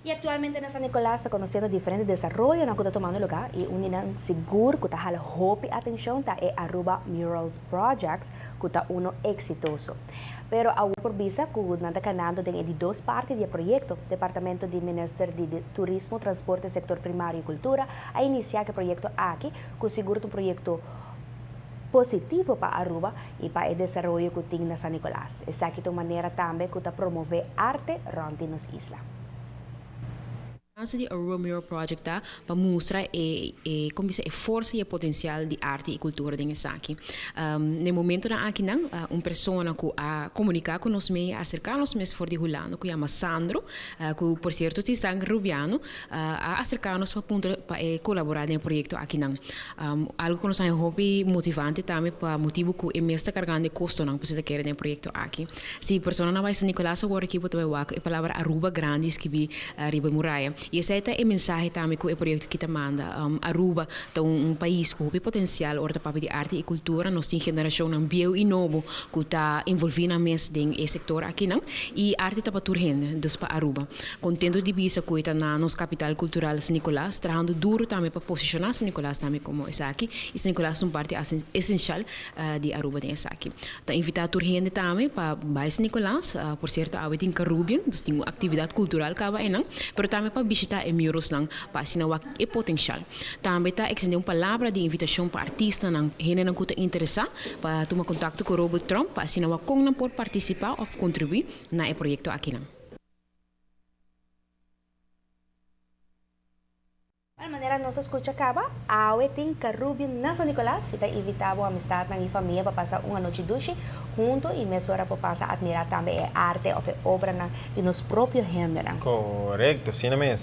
Y actualmente na San Nicolas ta conociendo diferente desaroyonan cu ta tomando lugar y un di nan sigur cu ta hala hopi atencion ta e Aruba Murals Projects cu ta uno exitoso. Pero awor por bisa cu nan ta canando den e di dos parti di e proyecto. Departamento di Minister di Turismo, Transporte, Sector Primario y Cultura a inicia cu e proyecto aki cu sigur ta un proyecto positivo pa Aruba y pa e desaroyo cu tin na San Nicolas. Esaki ta un manera tambe cu ta promove arte rond di nos isla. Lansa di Aruba Mural Project ta pa mustra e e kon bisa e forsa i e potensial di arte i kultura den esaki. Na e momentonan akinan un persona ku a komuniká ku nos mes i a aserká nos mes for di Hulanda ku yama Sandro, ku por sierto tin sangre Rubiano, a aserká nos pa puntra pa e kolaborá den e proyekto akinan. Algu ku nos haña hopi motivante tambe pa motibu ku e mes ta kargando e kostonan pa si ta kere den e proyekto aki. Si personanan bai San Nicolas awor aki bo ta bai wak e palabra Aruba grandi skibí riba e muraya. I esei ta e mensahe tambe ku e proyekto aki ta manda. Aruba ta un pais ku hopi potensial ora ta papia di arte i kultura. Nos tin generashonnan bieu i nobo ku ta envolví nan mes den e sektor akinan. I arte ta pa tur hende, dus pa Aruba. Kontento di bisa ku e ta na nos kapital kultural San Nicolas, trahando duru tambe pa posishoná San Nicolas tambe komo esaki. I San Nicolas ta un parti esenshal di Aruba den esaki. Ta invitá tur hende tambe pa bai San Nicolas, por sierto awe tin Carubbian, dus tin un aktividat kultural kaba einan, pero tambe pa bishitá e muralsnan pa asina wak e potenshal. Tambe ta eksendé un palabra di invitashon pa artistanan, hendenan ku ta interesá pa tuma kontakto ku Robert Tromp pa asina wak kon nan por partisipá òf kontribuí na e proyekto akinan. Al manera nos a scucha caba, awe tin Carubbian na San Nicolas y ta invita bo amistadnan y famia pa pasa un anochi dushi hunto y mesora por pasa admira tambe e arte of e obranan di nos propio hendenan. Correcto, asina mes.